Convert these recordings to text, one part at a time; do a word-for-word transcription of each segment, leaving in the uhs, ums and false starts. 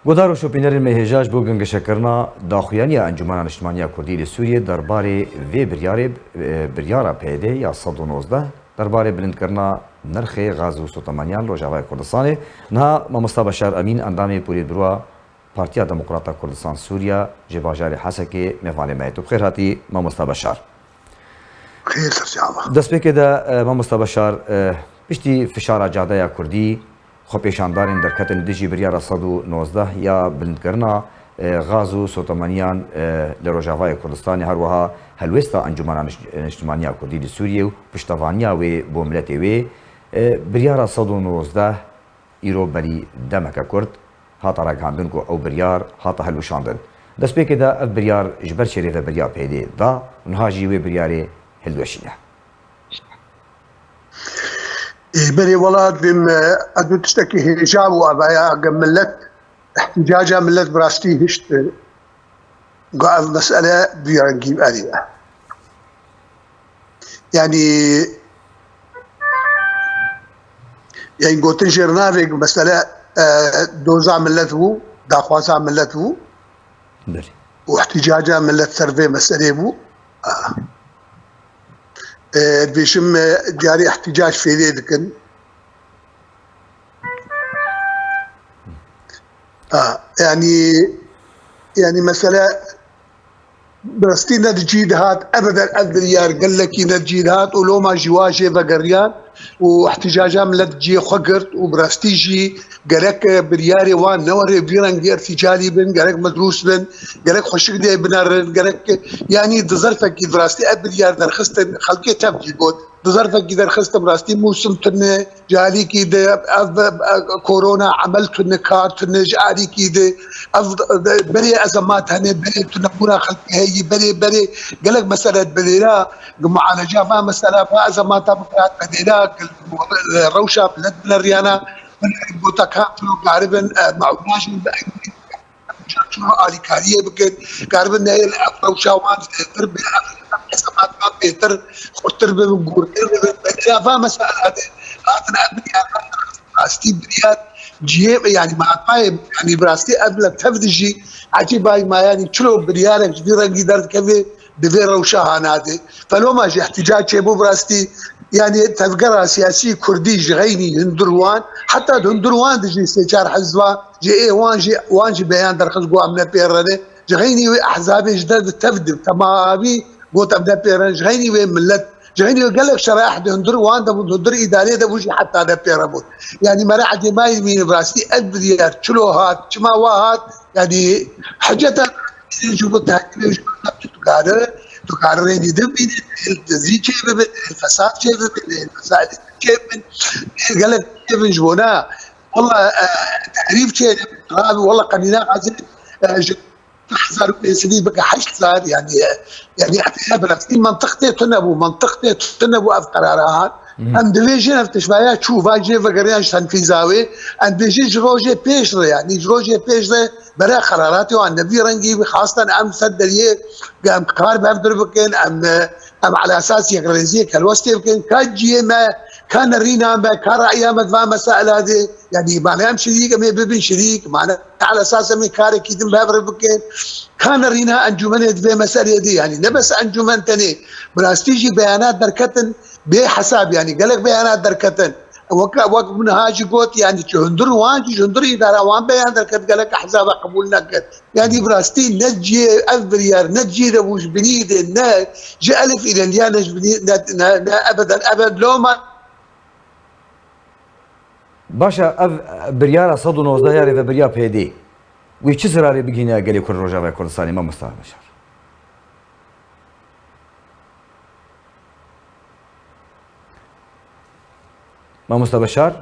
Guhdar û şopînerên me hêja ji bo gingeşekirina daxuyaniya Encûmena Niştimaniya Kurdî li Sûriyê derbarê vê biryarê, e, biryara P Y D ya sed û nozdeh, derbarê bilindkirina nirxê gaz û sotemaniyan li Rojavayê Kurdistanê. Niha Mamosta Beşar Emîn, endamê Polîtbûroa Partiya Demokrata Kurdistan Sûriya ji bajarê Hesekê, mêvanê me ye. Tu bi xêr hatî, Mamosta Beşar. Xêr ser çava. Destpêkê de, e, Mamosta Beşar, e, piştî fişara Cadeya Kurdî, xwepêşandarên derketin li dijî biryara sed û nozdeh ya bilindkirina, e, gaz û sotemaniyan, e, li Rojavayê Kurdistanê, her wiha helwêsta Encûmena Niş-, Niştimaniya Kurdî li Sûriyê û piştevaniya wê bo miletê wê, e, biryara sed û nozdeh îro berî demeke kurt hate ragihandin ku ew biryar hate hilweşandin. Destpêkê de ev biryar ji ber çêrêveberiya P Y D da û niha jî wê biryarê hildiweşîne. Ê, berê welat bim, e, ev du tiştekî hêja bû, ev ya ge millet ihticaca millet bi rastî hişt, e, ga ev mesele bi rengî erê. Yani, yani gotin jêr navê mesele, e, doza millet bû, daxwaza millet bû. Belê. Û ihticaca millet ser vê meselê bû. A. E, dibêjim, e, carî ihticac fêdê dikin. A, yani, yani mesele bi rastî ne di cî de hat, ebeden ev biryar gelekî ne di cî de hat û loma jî wa jê vegeriyan û ihticaca millet cihê xwe girt û bi rastî jî gerek biryarê wan ne were vî rengî irtîcalî bin, gerek medrûs bin, gerek xweşik dê binerin, gerek, yanî di zerfekî bi rastî ev biryar derxistin, xelkê tev jî got. Di zerfekî derxistin rastî mûsim tune, ji alîkî de ev, ev, korona emel tune, kar tune, ji alîkî de ev, berê ezemat hene, berê tunebûna xelkê heyî, berê, berê gelek mesele bedêla, mualeca va mesela va ezemata bikirat bedêla, rewşa millet bineriyana, bin gota kan tiro garibin, e, mauna jî bi çima alîkariyê bikin, karibin neyê li ev rewşa wan zêdetir be, ev hesabatiyan bêtir, xurttir bibin, gûrtir bibin. Mesela va mesela de hatin ev biryar rastî biryar cihê, yani matmayê, yani bi rastî ev li tev dijî ecêbayî ma, yani çilo biryarek ji vî rengî derdikeve, di vê rewşa hanadê. Feloma jî ihticac çêbû bi rastî, yanî tevgera siyasî kurdî ji xeynî hundir wan, heta di hundir wan de jî sê çar hizba, ji ê wan jî, wan jî beyan derxist ku em ne pê re ne. Ji xeynî wê ehzabê ji der di tev di temamî got em ne pê re ne. Ji xeynî wê millet, ji xeynî wê gelek şeraihdê hundir wan de bû, hundir îdarê de bû jî heta ne pê re bû. Yanî mera ecêbayî mîne bi rastî ev biryar çilo hat, çima wa hat, Yanî heceta ji bo takîbê ji bo tu dikare, tu kare rêdî de bînî, lê dizî çê bibe, lê fesad çê bibe, lê mesailê çê bin, lê gelek çê bin ji bona. Walla, e, terîf çê, abi, walla qenîna qazê, e, ji hezar û pênc sedî bike heşt hezar, yani, e, yani, ya bi rastî mantiq tê tune bû, mantiq tê tune bû ev qerara hat. Em divêjin ev tiştaya çû, va jê vegeriyan ji tenfîza wê. Em dibêjin ji rojê pêş re, yanî ji rojê pêş re bere qeraratê wan ne vî rengî bî, xastan em ser deriyê em kar bi hev dir bikin, em, em ala esas yekrêziyê helwestê bikin. Ka cihê me, ka nerîna me, ka raya me di va mesaila de, yanî mane em şirîk, em ê bibin şirîk, mane ala esas em ê karekî din bi hev re bikin. Ka nerîna encûmenê di vê meseleyê de, yanî ne bes encûmen tenê, bi rastî jî beyanat derketin, bê hesab, yanî gelek beyanat derketin. Wek, wek min niha jî got, yanî ji hundir wan jî, ji hundir îdara wan beyan derket, gelek ehzaba qebûl nekir. Yanî bi rastî ne cihê ev biryar, ne cihê de bû ji binî de, ne ji elif îleliya, ne ji binî, ne, ne, ne ebeden ebed loma. Baş e, ev biryara sed û nozdeh ya rêveberiya P Y D'ê, wê çi zirarê bigihîne gelê Kurd Rojavayê Kurdistanê, mamosta Beşar? Mamosta Beşar?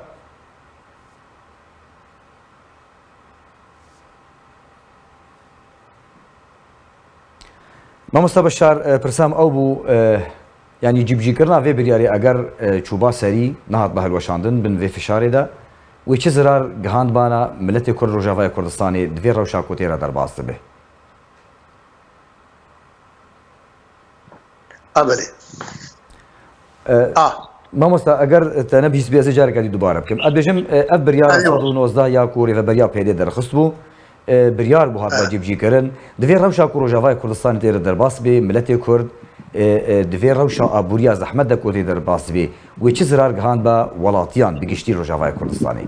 Mamosta Beşar, e, pirsa min ew bû, e, yanî cîbicîkirina vê biryarê eger, e, çûba serî, nehatbe hilweşandin bin vê fişarê de, wê çi zirar gihandbana miletê Kurd Rojavayê Kurdistanê di vê rewşa ku tê re derbas dibe? A, belê. E, A. Mamosta, eger te nebihîst bê, ez ê careke dî dubare bikim. Ez dibêjim, e, ev biryara Eywa. sed û nozdeh ya ku rêveberiya P Y D'ê derxist bû, e, biryar bû hatba cîbicîkirin. Divê rewşa ku Rojavayê Kurdistanê tê re derbas bê, miletê Kurd, e, e, divê rewşa aboriya zehmet de ku tê derbas bê, wê çi zirar gihandba welatiyan bi giştî Rojavayê Kurdistanê?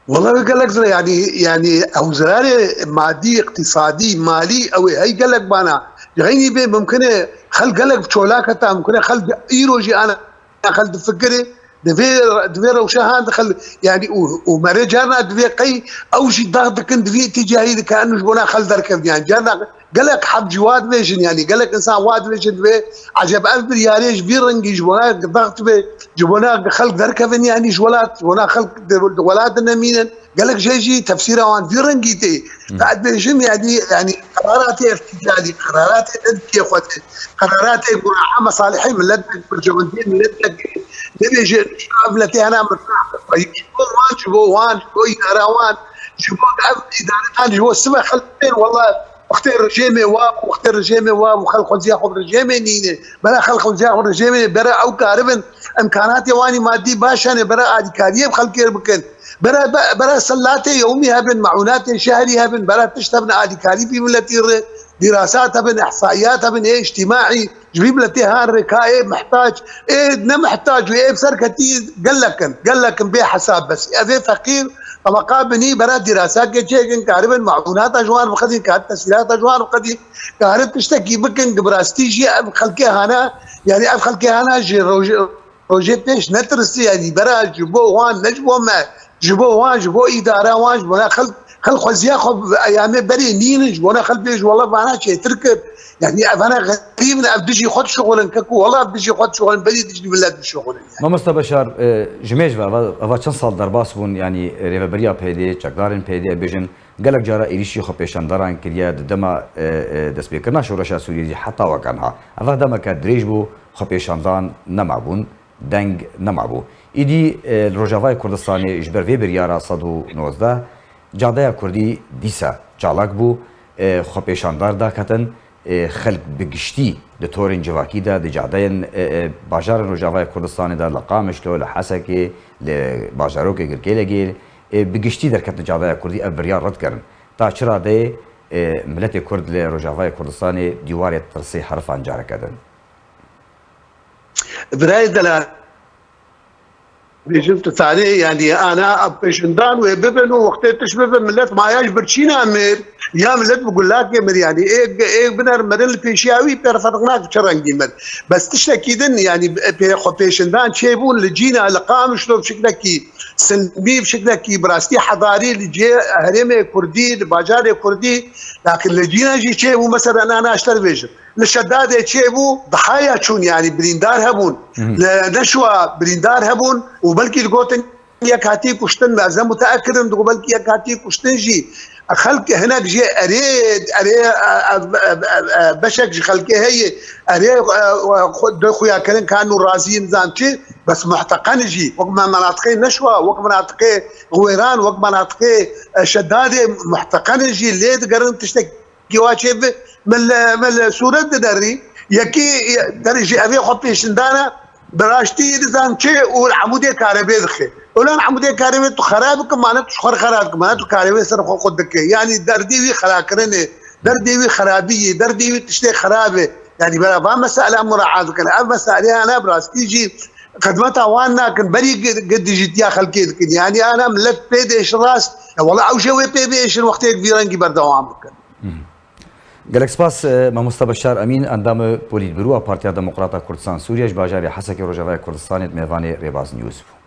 Wala wê gelek zira, yani, yani ew zirarê madî, iqtîsadî, malî, ew ê hey gelek bana. Ji heynî bê mumkin e xel gelek bi çolak heta, mumkin e xel îro jî ana xel difikire, divê, divê rewşa han dixel, yani, û, û mere carna divê qey ew jî dax dikin, divê tîcahî dike, enu ji bona xel derkevin, yani, carna gelek heb ji wa dibêjin, yani, gelek insan wa dibêjin, divê eceb ev biryarê ji vî rengî ji bona dax dibe, ji bona xelk derkevin, yani, ji welat, ji bona xelk di, di welat de nemînin. Gelek jê jî tefsîra wan vî rengî tê. Hmm. Ka ez bêjim, yani, yani, qeraratê îhtîcalî, qeraratê ne dikê xwe tê, qeraratê mura'a mesalihê millet, berjewendiyê millet, nebêje, ev miletê hena mirta, ji bo wan, ji bo wan, ji bo îdara wan, ji bo ev îdaretan, ji bo sibe xelkên, wela wextê rejêmê wa bû, wextê rejêmê wa bû, xelk xweziya xwe bi rejêmê nîne. Bera xelk xweziya xwe bi rejêmê, bera ew karibin, imkanatê wanî madî baş hene, bera alîkariyê bi xelkê re bikin. Bera, be-, bera selatê yewmî hebin, meûnatê şehrî hebin, bera tişt hebin alîkarî bî miletî re, dîrasat hebin, ihsaiyat hebin, ê îctîmaî, ji vî miletê han re ka ê mihtac, ê ne mihtac û ê bi ser ketî gelek in, gelek in bê hesab bes. Ev ê feqîr, tebeqa binî, bera dîrasakê çêkin, karibin meûnata ji wan bixedîn, karibin tesîlata ji wan bixedîn, karibin tiştekî bikin, ki bi rastî jî ev xelkê hana, yani ev xelkê hana ji roj-, rojê pêş netirsî, yani bera ji bo wan, ne ji bo me, ji bo wan, ji bo îdara wan, ji bona xelk, xelk xweziya xwe bi eyamê berê nînin, ji bona xelk bêj, wela vana çêtir kir. Yani evana xerîb in, ev dijî xwe dişuxulin, keku wela ev dijî xwe dişuxulin, berî dijî millet dişuxulin. Mamosta Beşar, e, ji mêj ve eva, eva çend sal derbas bûn, yani rêveberiya P D, çekdarên P D bêjin, gelek cara êrîşî xwepêşandaran kiriye, di dema, e, e, destpêkirina şoreşa Sûriyê jî heta wekaniha. Eva demeke dirêj bû, xwepêşandan nemabûn, deng nemabû. Îdî, e, li Rojavayê Kurdistanê ji ber vê biryara sed û nozdeh cadeya Kurdî dîsa çalak bû, e, xwepêşandar daketin, e, xelk bi giştî di torên civakî de, di cadeyên, e, e, bajarên Rojavayê Kurdistanê de, li Qamişlo, li Hesekê, li bajarokê Girkêlegê, e, bi giştî derketin cadeya Kurdî, ev biryar red kirin. Ta çi radeyê, e, miletê Kurd li Rojavayê Kurdistanê dîwarê tirsê herifan careke din? Birayê delal, bêjim tu tanê, yani ana pêşindan wê bibin û wextê tişt bibin, millet maya ji birçîna mir, ya millet bi gulakê mir, yani ê, ê biner mirin li pêşiya wî, pê ferq nake çi rengî mir. Bes tiştekî din, yani pê xwe pêşindan çêbûn li cîna, li Qamişlo bi şiklekî silmî, bi şiklekî bi rastî hedarî li cê herêmê Kurdî, li bajarê Kurdî, lakin li cîna jî çêbû, mesela ana ji te re bêjim. Li Şedadê çêbû, dihaya çûn, yani birîndar hebûn. Hı hı. Li Neşwa birîndar hebûn û belkî digotin yek hatî kuştin, ez ne muteekid im, digot belkî yek hatî kuştin jî. Xelk hinek jê erê, erê, e, e, e, e, e, beşek ji xelkê heye, erê, e, e, xwe, de xuyakirin kan û razî nizan çi, bes muhteqen jî, wek me menatiqê Neşwa, wek menatiqê Xwêran, wek menatiqê, e, Şedadê muhteqen jî lê digerin tiştek Giwaçê bi min li, min li sûret diderî, yekî derê jî evê xwe pêşindana, bi raştî dizan çi û li Emûdê karebê dixe. Olan Emûdê karebê tu xera bikin, mane tu ji xwe re xera dikin, mane tu karebê ser xwe xwe dike. Yanî derdê wî xerakirinê, derdê wî xerabiyê, derdê wî tiştê xerabê. Yanî bera van mesele mura'a dikin. Ev mesele ana bi rastî jî xidmeta wan nakin, berî gi-, gi dijîtiya xelkê dikin. Yanî ana millet pê dêşin rast, ya wela ew jê wê pê bêşin wextê vî rengî berdewam bikin. Gelek spas, e, Mamosta Beşar Emîn, endamê Polîtbûroya Partiya Demokrata Kurdistan Sûriye ji bajarê Hesekê Rojavayê Kurdistanê di mêvanê Rêbaz News bû.